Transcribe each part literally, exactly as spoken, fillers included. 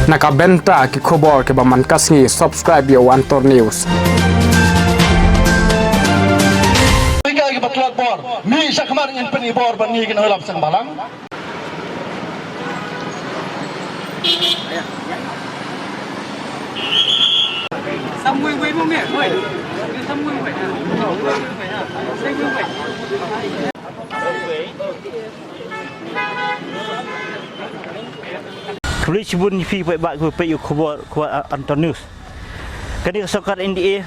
Na ka bynta ki khubor kiba man ka sngi, subscribe ïa u Antor News. Phi ka ki ba tlot bor, mih sha khmat ngin pyni bor ban ngi ki nongïalam seng bhalang. Khublei shibun ïa phi paidbah kiba peit ïa u khubor, khubor Antor News. Kane ka sorkar N D A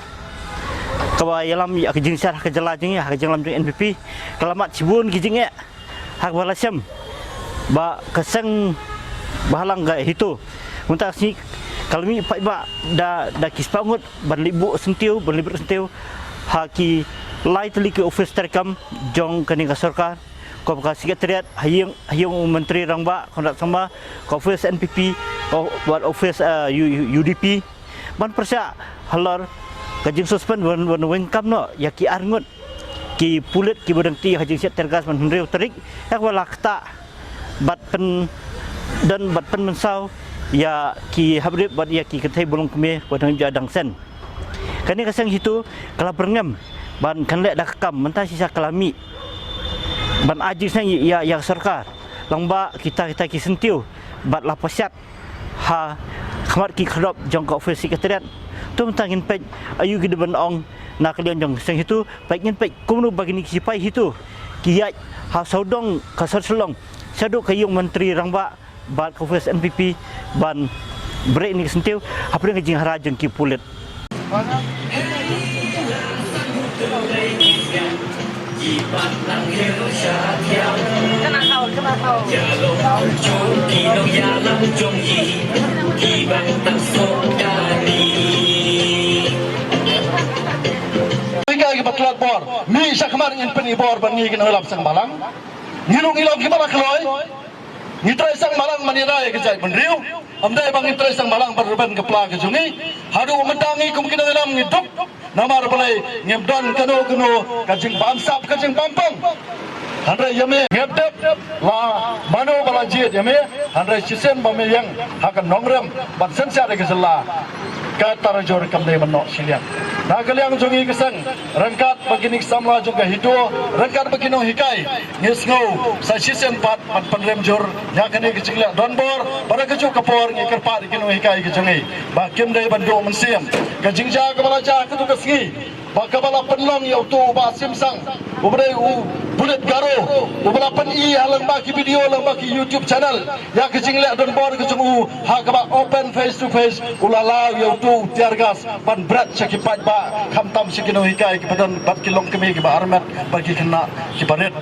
kaba ïalam ïa ka jingshad ha ka jylla jong ngi, ha ka jingïalam jong N P P, ka la mad shibun ki jingeh ha kaba la shem ba ka seng bhalang ka HITO mynta ka sngi ka la mih paidbah da, da ki spah ngut ban leit buh syntiew, ban leit buh syntiew ha ki lai tylli ki office treikam jong kane ka sorkar, kum ka Secretariat ha ïing, ha ïing u Myntri Rangbah Conrad Sangma, ka office N P P, ka, bad office, eh, U-, U-, U D P, ban pyrshah halor ka jingsuspend ban, ban weng kam noh ïa ki ar ngut ki pulit kiba dang tih ha jingsiat tear gas ban hynriew tarik, ïa kaba la ktah bad pyn, don bad pynmynsaw ïa ki hapdip bad ïa ki kynthei ba long kmie ba dang ïa dang seng. Kane ka seng HITO ka la byrngem ban kan leh da ka kam, mynta shisha ka la mih ban ai jingsneng ïa, ïa ka sorkar lyngba kita, kita ki syntiew bad la pyrshah ha khmat ki khyrdop jong ka office Secretariat. To mynta ngin peit aïu ki dei ban ong na ka liang jong seng HITO, peit ngin peit kumno ba kine ki sipai HITO ki ïaid ha sawdong ka sor Shillong, shaduh ka ïing Myntri Rangbah bad ka office N P P ban bret ïa kine ki syntiew hapdeng ka jinghara jong ki pulit. Phi ka ki ba tlot bor, mih sha khmat ngin pyni bor ban ngi ki nongïalam seng bhalang. Ngi ruh ngi long ki ba la kloi. Ngi trei seng bhalang ban ïada ïa ka jaitbynriew. Ym dei ba ngi trei seng bhalang ban rben ka pla ka jong ngi. Haduh mynta ngi kum ki nongïalam ngi duk. Namar balei ngim don kano kano ka jingbamsap ka jingbamphang. Hynrei ïa me ngim tip la mano ba la jied ïa me. Hynrei shisien ba me ïeng ha ka nongrim ban synshar ïa ka jylla, ka tarajur kam dei ban noh shiliang. Na ka liang jong ngi ka seng, ryngkat bad kine ki samla jong ka HITO, ryngkat bad ki nonghikai, ngi sngew sa shisien pat ban pynrem jur ïa kane ka jingleh donbor, bad ha kajuh ka por ngi kyrpad ïa ki nonghikai ka jong ngi ba kim dei ban duh mynsiem. Ka jingjia kaba la jia ha kato ka sngi, ba kaba la pynlong ïa uto u Bah Simsang, uba dei u pulit Garo, uba la pyni ha lyngba ki video, lyngba ki YouTube channel ïa ka jingleh donbor ka jong u, ha kaba open face to face u la law ïa uto u tear gas ban bret sha ki paidbah, khamtam sha ki nonghikai kiba don bad ki longkmie kiba armet bad ki khynnah kiba rit.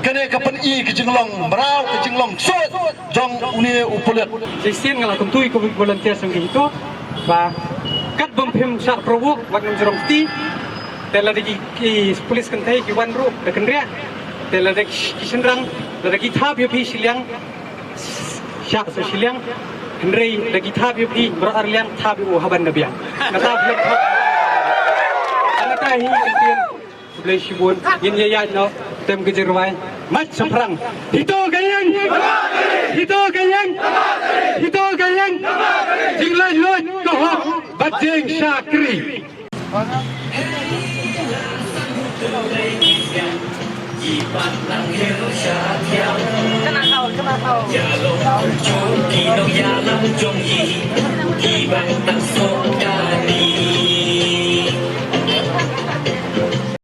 Kane ka pyni ka jinglong mraw, ka jinglong ksuid jong une u pulit. Shisien nga la kyntu ïa ki volunteer jong ka HITO ba katba phim shah provoke wat ngam jrong kti. Te lada ki, ki police kynthei ki wan ruh da kynriah, te lada ki, ki shynrang, lada ki thap ïa phi shiliang, shah sa shiliang. Hynrei da ki thap ïa phi baroh arliang, thap ïa u haban da biang. Kata phi thap. Kata hi ka ktien. Khublei shibun, ngin ïa ïaid noh, tem ka jingrwai. Mait shaphrang. HITO ka ïeng! HITO ka ïeng! HITO ka ïeng! Jinglaitluid ka hok bad jingshakri.